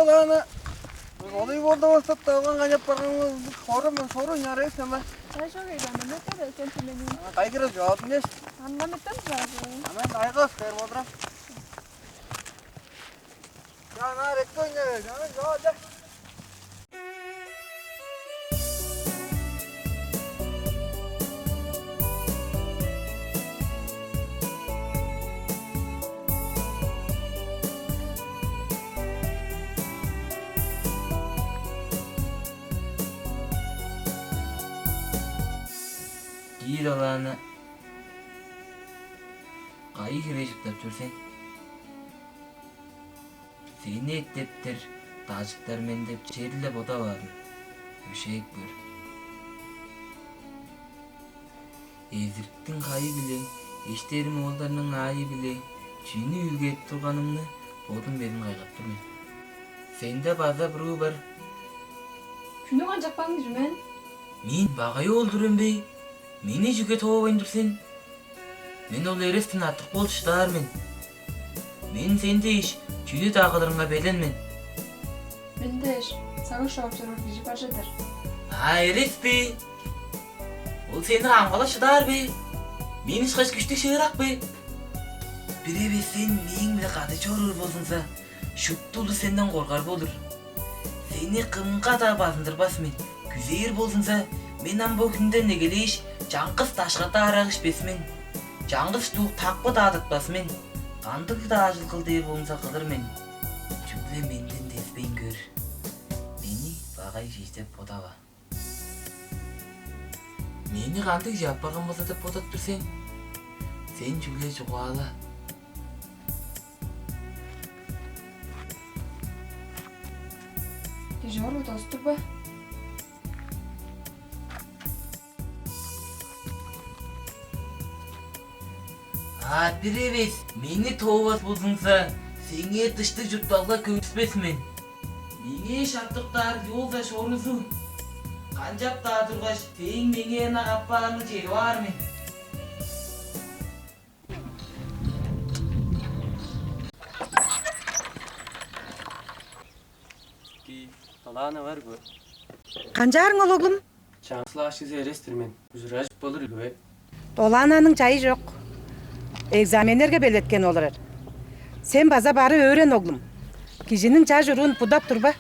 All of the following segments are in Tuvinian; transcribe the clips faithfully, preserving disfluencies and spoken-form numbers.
Ана, олай болду, болсап, давган кайнап барган хорум, сору ярайсың ба? Чай чок эйден, мен өтө берсем сен мени. Кайгырып жоопсун деш. Андан өттөн сразу. Ана кайгы бер болдурам. Жана рекконе, жана жоо. Киир олааны кайы хире чыптап чор сен? Сени эттептер, дажыктар мен деп черле бодаваарын өшээп көр. Эзириктиң хайы-биле, эштерим оолдарның аайы-биле чүнү үүлгедип турганымны бодум безин кайгап тур мен. Сенде база буруу бар. Чүнү канчапкан кижи мен? Мен багай оол-дур мен бе? Мени чүге тоовайн тур сен? Мен ол эрестен артык болчуктаар мен. Мен сен дээш чүнү-даа кылырынга белен мен. Мен дээш сагыш човап чоруур кижи бар чыдыр. А эрес бе? Ол сени камгалап шыдаар бе? Мен ышкаш күштүг шыырак бе? Бир эвес сен мээң-биле кады чоруур болзуңза, шупту улус сенден коргар болур. Сени кымга-даа базындырбас мен. Күзээр болзуңза, мен ам бо хүнден эгелээш чаңгыс дашкатта арак ишпес мен. Чаңгыс чуук такпы-даа тыппас мен. Кандыг-даа ажыл кыл дээр болзуңза, кылыр мен. Чүгле менден деспейн көр. Мени багай кижи деп бодава. Мени кандыг чаап барган болза деп бодап тур сен? Сен чүгле чугаала. Дежор удостур бе? А бир эвес мени тоовас болзуңза, сеңээ дыштыг чуртталга көргүспес мен. Меңээ шаптыктаар ёза шорузу. Канчап-даа тургаш, сээң меңээ ынак апаарыңны чедип аар мен. Долаана бар бо. Канчаарың ол, оглум? Чаңгыс класс кижизи эрес-тир мен. Ужуражып болур үлү бе? Долаананың чайы чок. Экзаменнерге белеткенип олурар. Сен база бары өөрен, оглум. Кижиниң чаш уруун будап турба.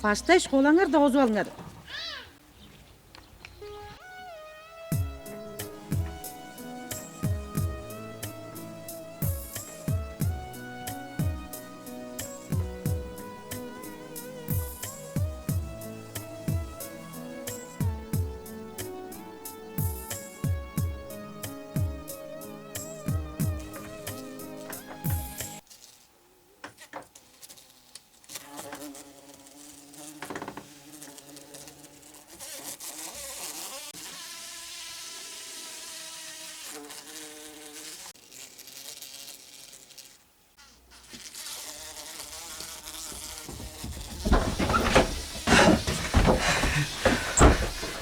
Баштай школаңар доозуп алыңар.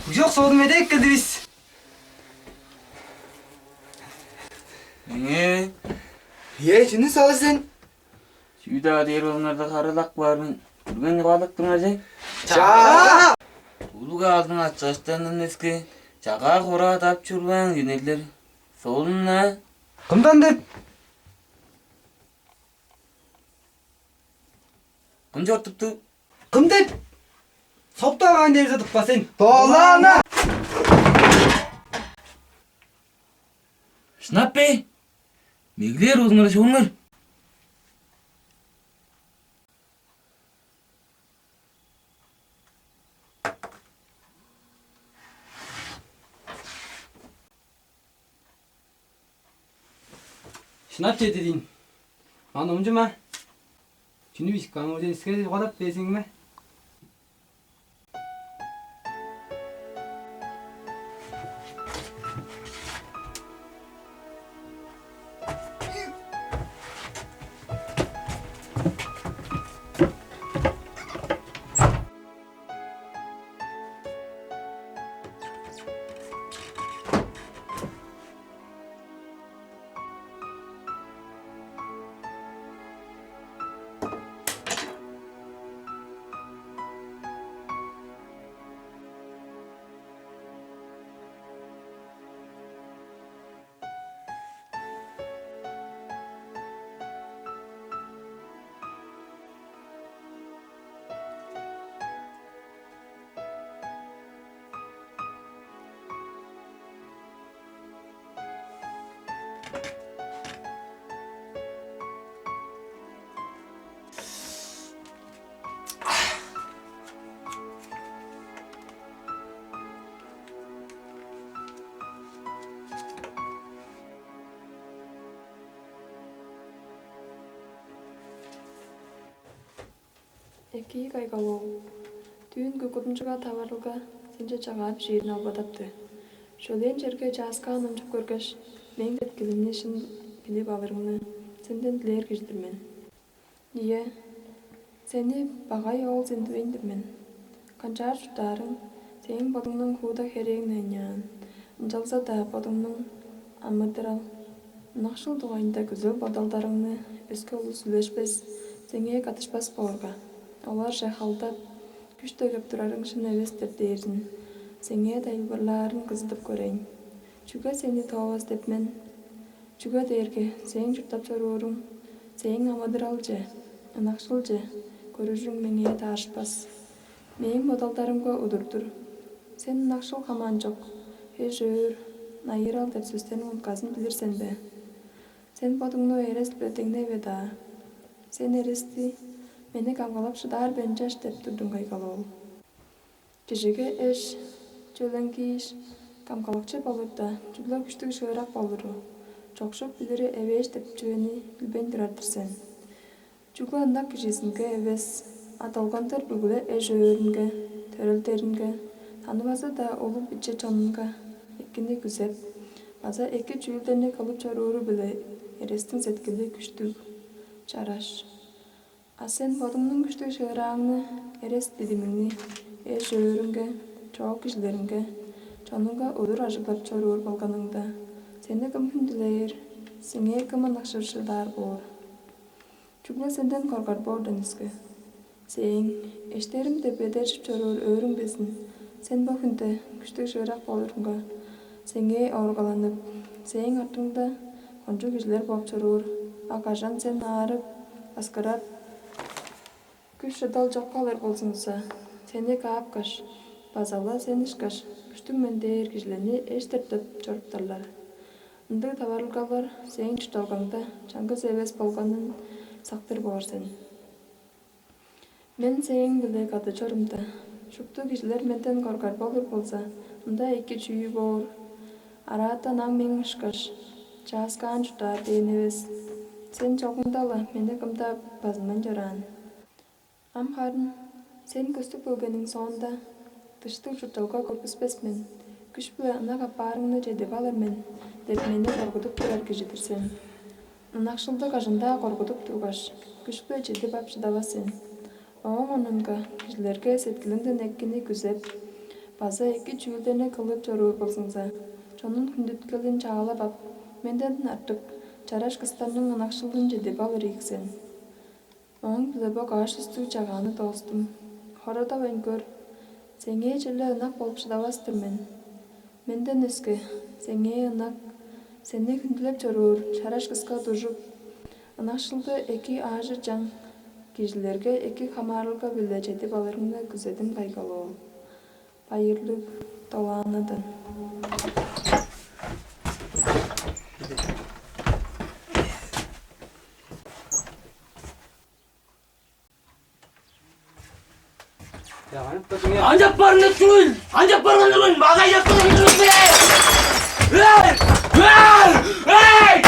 Ужок соодун медээп келдивис. Эээ, ээ, чүнү салыр сен? Чүү-даа дээр болуңарда, харыылап каар мен. Үрген угаалап туруңар че. Чаа! Улуг аалдың ачаштарындан өске чагаа-хораа дап чурбаан үнерлер. Солун-на. Кымдан деп? Кым чорттупту? Кым деп? Сокту агаан дээрзе тыппас сен. Долаана! Шынап бе? Меглээр болуңар, чугуңар. Шынап чеди дийин. Аны умчума. Чүнү бижип каан, оон силерге чугаалап бээр сен киме? Экии, кайгал-оол, дүүнкү кудумчуга таварылга сенче чагаа бижиирин албадапты. Шөлээн черге чааскаан номчуп көргеш, мээң деткилимни шын билип алырыңны сенден дилээр кижи-дир мен. Ийе, сени багай оол сендивейн-дир мен. Канчаар чурттаарың, сээң бодуңнуң хууда херээң ыйнаан, ынчалза-даа бодуңнуң амыдырал, ынакшыл дугайында күзел-бодалдарыңны өске улус үлешпес, сеңээ каттышпас боорга, оларже халдап, күш дөгеп турарың шын эвес-тир дээрзин, сеңээ тайылбырлаарын кызыдып көрейн. Чүге сени тоовас деп мен? Чүге дээрге сээң чурттап чорууруң, сээң амыдыралче, ынакшылче көрүжүң меңээ таарышпас. Мээң бодалдарымга удур-дур. Сен ынакшыл хамаан чок, эш-өөр, найырал деп сөстерниң утказын билир сен бе? Сен бодуңну эрес-биле деңневе-даа. Сен эрести мени камгалап шыдаар бе ынчаш деп турдуң, кайгал-оол. Кижиге эш, чөленгииш, камгалакчы болурда, чүгле күштүг-шыырак болуру, чокшуп билири эвээш деп чүвени билбейн турар-дыр сен. Чүгле ындак кижизинге эвес, а долгандыр бүгү-ле эш-өөрүнге, төрелдеринге, танывазы-даа улуг-биче чонунга экини күзеп, база эки чүүлдерни кылып чорууру-биле эрестиң сеткили күштүг, чараш. А сен бодуңнуң күштүг-шыырааң, эрес-дидимиңни эш-өөрүңге, чоок кижилериңге, чонуңга удур ажыглап чоруур болганыңда, сени кым хүндүлээр, сеңээ кым ынакшыр шыдаар боор? Чүгле сенден коргар боордан өске. Сээң, эштерим деп эдержип чоруур өөрүң безин, сен бо хүнде күштүг-шыырак болурунга, сеңээ ооргаланып, сээң артыңда кончуг кижилер бооп чоруур, а кажан сен аарып, аскырап, күш-чыдал чок калыр болзуңза, сени каапкаш, база-ла сен ышкаш күштүг мен дээр кижилерни эш-тыр деп чоруптарлар. Ындыг таварылгалар сээң чуртталгаңда чаңгыс эвес болганын сактыр боор сен. Мен сээң-биле кады чорумда, шупту кижилер менден коргар болур болза, ында эки чүү боор? Араатан ам мээң ышкаш чааскаан чурттаар дээн эвес. Сен чогуңда-ла мени кым-даа базынмайн чораан. Ам харын сен көстүп келгениң соонда, дыштыг чуртталга көргүспес мен, күш-биле ынак апаарыңны чедип алыр мен деп мени коргудуп турар кижи-дир сен. Ынакшылды кажан-даа коргудуп тургаш, күш-биле чедип ап шыдавас сен. Ооң орнунга кижилерге сеткилиңден экини күзеп, база эки чүүлдерни кылып чоруур болзуңза, чоннуң хүндүткелин чаалап ап, менден артык чараш кыстарның ынакшылын чедип алыр ийик сен. Ооң-биле бо каш сөстүг чагааны доостум, хорадавайн көр, сеңээ черле ынак болуп шыдавас-тыр мен. Менден өске, сеңээ ынак, сени хүндүлеп чоруур чараш кыска дужуп, ынакшылды эки аажы-чаң, кижилерге эки хамаарылга-биле чедип алырыңны күзедим, кайгал-оол. Байырлыг, Долаанадан. Анчап барган чүл! Анчап барган чүл! Багай чаптан чүл! Эй! Эй! Эй!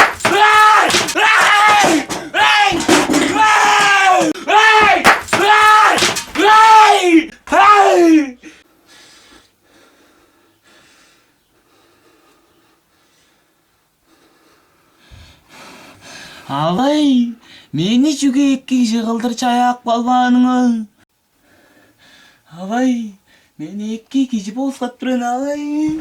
Авай, мени чүге эки кижи кылдыр чаяап калбааныңар? Авай, мени эки кижи болуксап тур мен, авай.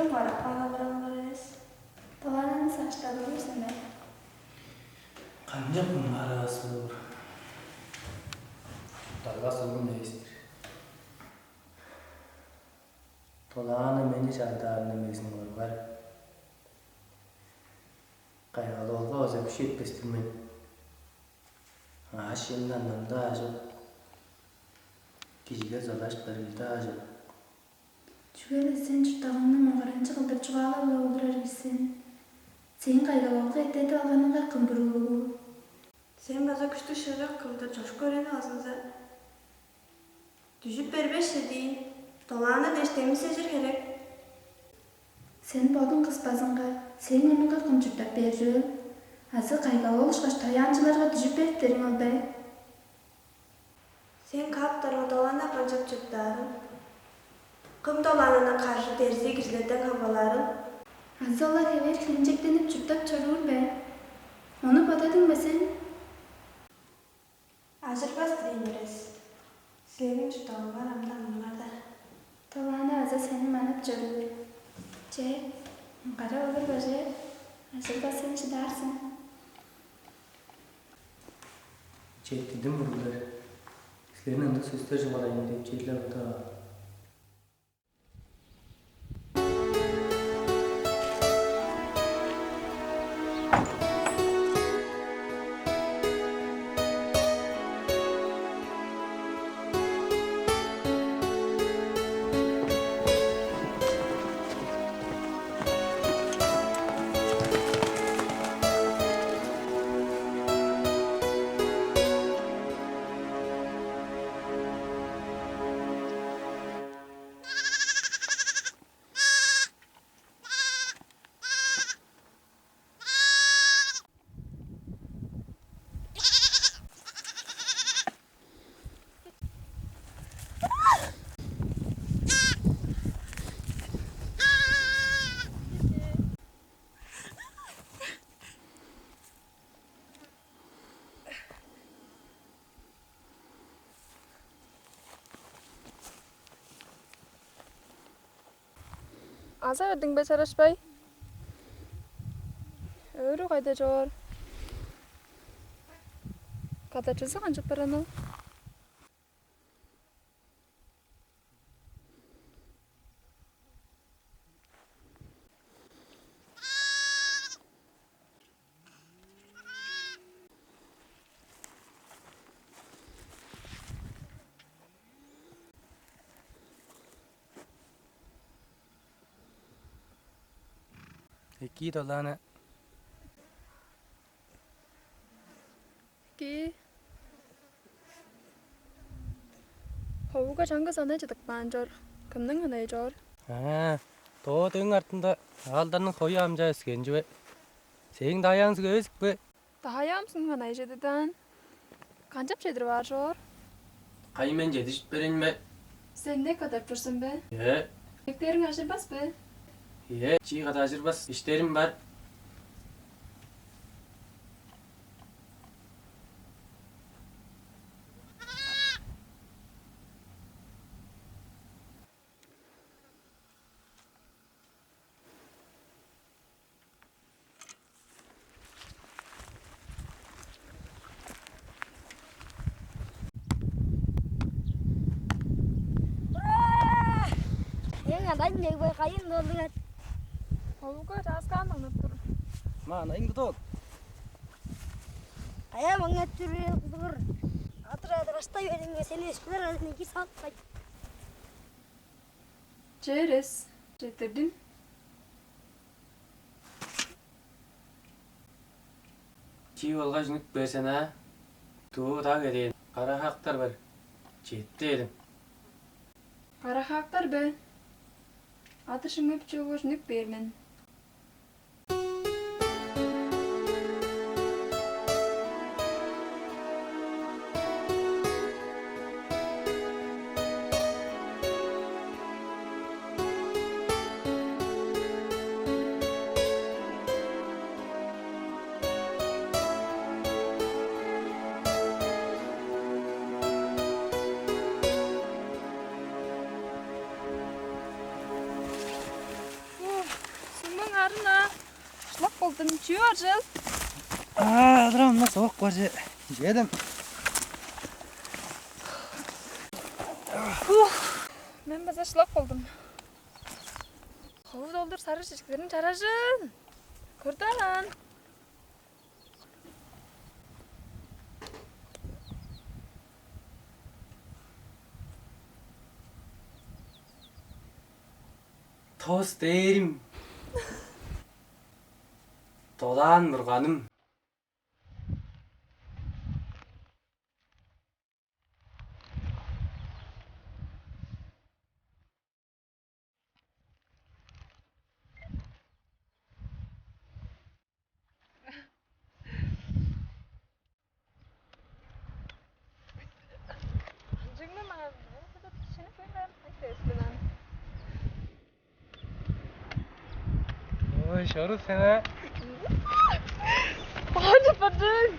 Карак каалап барган бар эвес. Талаананы саштап алыр сен бе? Канчап мынгарывас болур? Даргас улун эвес-тир. Талааны мени чардаарындан безин коргар. Кайгал оолга база күш четпес-тир мен. Аъш-чем-даа, нам-даа чок. Кижиге задаш берил-даа чок. Чүге-ле сен чурттагыңны моңгаранчы кылдыр чугаалап-ла олурар бис сен. Сээң кайгал оолга эттедип алганыңга кым буруулугул? Сен база күштүг-шыырак кылдыр чоруп көрээни базыңза, дүжүп бербес-че диин, Долаана дээш демисежир херек. Сен бодуң кыспазыңга, сээң мурнуңга кым чурттап бээр чүвел? Азы кайгал ол ышкаш тояанчыларга дүжүп бериптериң ол бе? Сен кааптарга Долаана канчап чурттаарыл? Кым Долаананы каржы дерзии кижилерден камгалаарыл? Азы олар хевээр хилинчектенип чурттап чоруур бе? Ону бодадың бе сен? Ажырбас дирейн эрес. Силерниң чуртталгаңар амдан мыныңарда. Долаана база сени манап чоруур. Че, ынкара болур баже, ажырбас сен шыдаар сен. Четтирдим, уруглар. Силерни ындыг сөстер чугаалайын деп черле ыктап ап. Аза бердиң бе, чарашпай? Өрү кайда чоор? Кадарчызы канчап баран ол? Эки, Долаана. Эки. Ховуга чаңгыс анай чыдып каан чор. Кымның анайы чоор? Аа, доо дөң артында аалдарның хою ам чаа өскен чүве. Сээң даяаң сүгевезик бе? Даяам сүң анай чеди даан. Канчап чедирип аар чоор? Кай, мен чедижип берейн бе? Сен инек кадарып тур сен бе? Ээ. Инектериң ажырбас бе? Ээ, чии када ажырбас, иштерим бар. Эң адан негбей кайын долдуңар? Ховуга чааскаан маңнап тур. Ма, анайыңды дол. Кая маңнап тур, кудугур? Адыр-адыр аштай бериңер, сени өскүлер азын эки салып кайт. Че, эрес, четтирдим. Чип алгаш үнүп бээр сен, аа? Дуу даг эдээн, кара-хаактар бар. Четти эдим. Кара-хаактар бе? Адыр шимге бичип алгаш үнүп бээр мен. Ана, шылап болдум. Чүү бар, чыл? Аа, адырам, мына соок бар же. Жедим. Ух, мен база шылап болдум. Хову долдур сары чечектериң чаражын. Көрдүң аан? Тос дээрим. Долаан мурганым. Ынчыгны маңаа кызып, шынып көр, ам айтып берсин ам. Ой, шору сен а? Баажы быдың.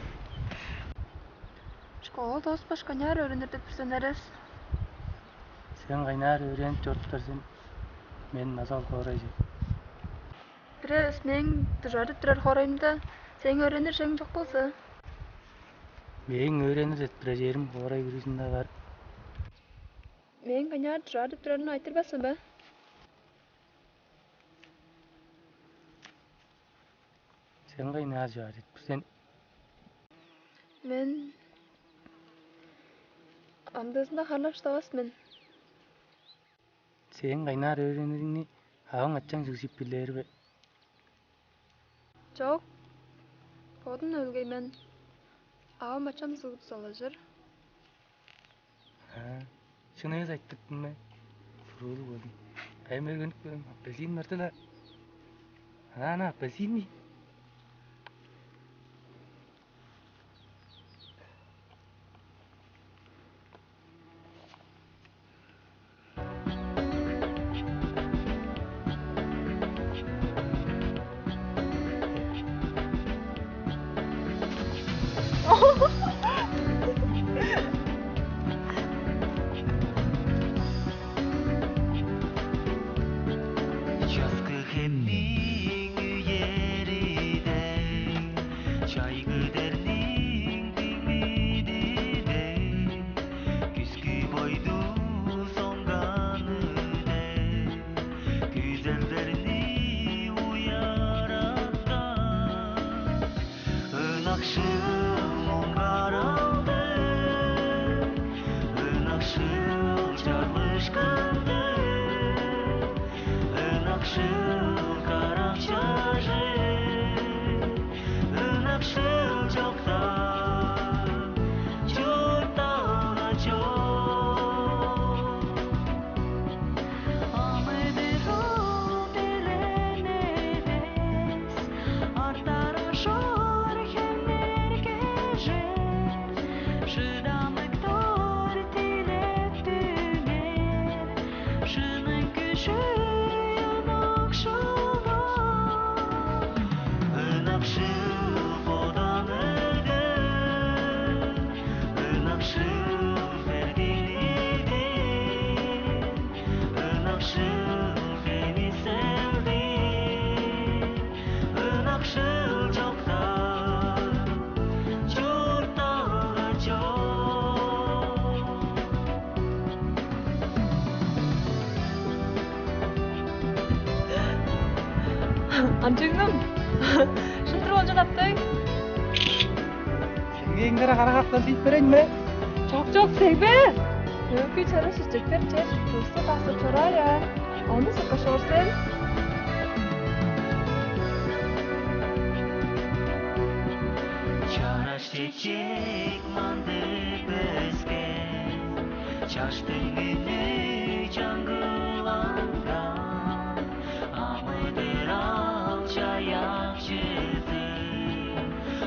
Школа доспаш каняар өөренир деп бир сен эрес. Сен кайнаар өөренип чоруптар сен, мен мазал хоорайже. Бирээс мээң дужарып турар хоорайымда сээң өөренир чең чок болза? Мээң өөренир деп турар черим хоорай бүрүзүнде бар. Мээң каняар дужарып турарын айтырбас сен бе? Сен кайнаар чаар этпирсен? Мен амдыызында харлап шыдавас мен. Сээң кайнаар өөренириңни аваң ачаң чыгжып билээр бе? Чок. Бодун өлгей мен. Авам ачам суг дузалажыр. А, шын эвес айтып тур мен. Суруулуг болдум. Кайым өргенип көрем. Апельсин бар-даа. Ана, ана апельсин ми? Часкы хемниң үериде, чайгы дерниң диңмидиде, күскү бойду соңганыде, күзелдерни уяраткан. Ынакшыл муңгаралды, ынакшыл чарлышкынды, ынакшыл карак чажы, ынакшыл чокта чуртталга чок. Амыдырал белен эвес, артар ошор хемнер кежер, шыдамыктар тилеп түңер, шынның күжү ынакшылга. Ынакшыл боданыр, ынакшыл бердиниди, ынакшыл хемиселди, ынакшыл чокта чуртталга чок. Анчыгным, шын туруп ончон аптайын. Сеңээ эңдере карагактан сыйып берейн бе? Чок, чок, сегбе. Өңкүй чара шичектер чер турса тасып чораар я. Ону сыпкаш ор сен. Чараш чечек мандыг өскен, чаштың үнү чаңгыланган, амыдырал чаяакчызы,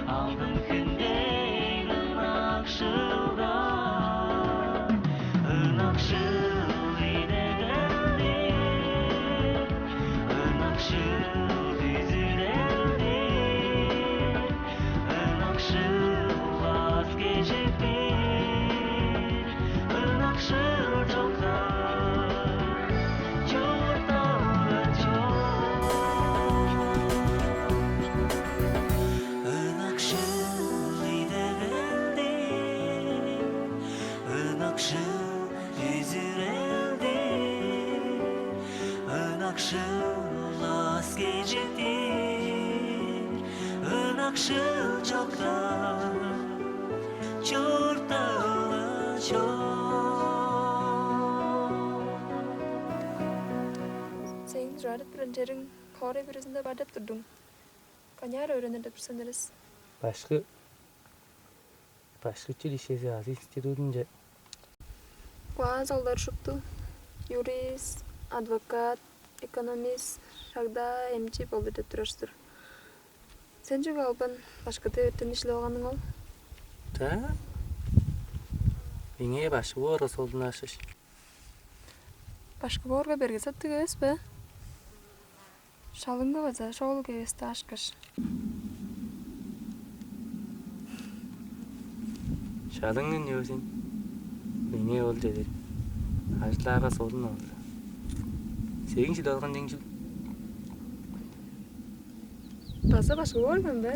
алдын хүнден ынакшылга. Ынакшыл идегелдир, ынакшыл күзүделдир, ынакшыл Шыыл чокта чурттала чок. Сээң чугаалап турган чериң хоорай бүрүзүнде бар деп турдуң. Канчаар өөренир деп тур сен, Эрес? Башкы, башкы училищези азы институдунче. Класс олдар шупту: юрист, адвокат, экономист, шагда эмчи болду деп турар-дыр. Сен чүге албан башкыда өрттен ишли алганың ол? Та? Меңээ башкы боорга солдун ашыш. Башкы боорга берге саптыг эвес бе? Шалыңга база шоолуг эвести ашкаш. Шалыңын ёзин. Меңээ ол чедер. Ажылаарга солун ол. Сегин жыл алган деңчил. База башкы боорган бе?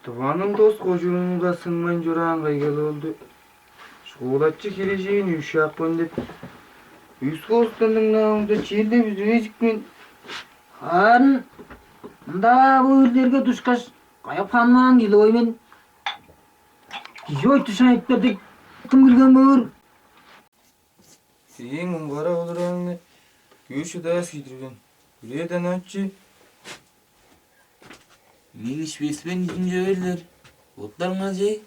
Тываның тос кожуунунга сыңмайн чораан кайгал болду. Школачы херээжен үш аппын деп, үс костан дыңнаамда черле бүзүрежик мен. Харын мында бо үрлерге душкаш, каяп ханмаан килой мен. Кижи ойтуш айыптар дег, кым билген боор? Сээң муңгара олурарыңны көөр шыдаас киидирген. Үрээден ачы. Мени ишпеспен кижинче берлер. Боттарыңар чей?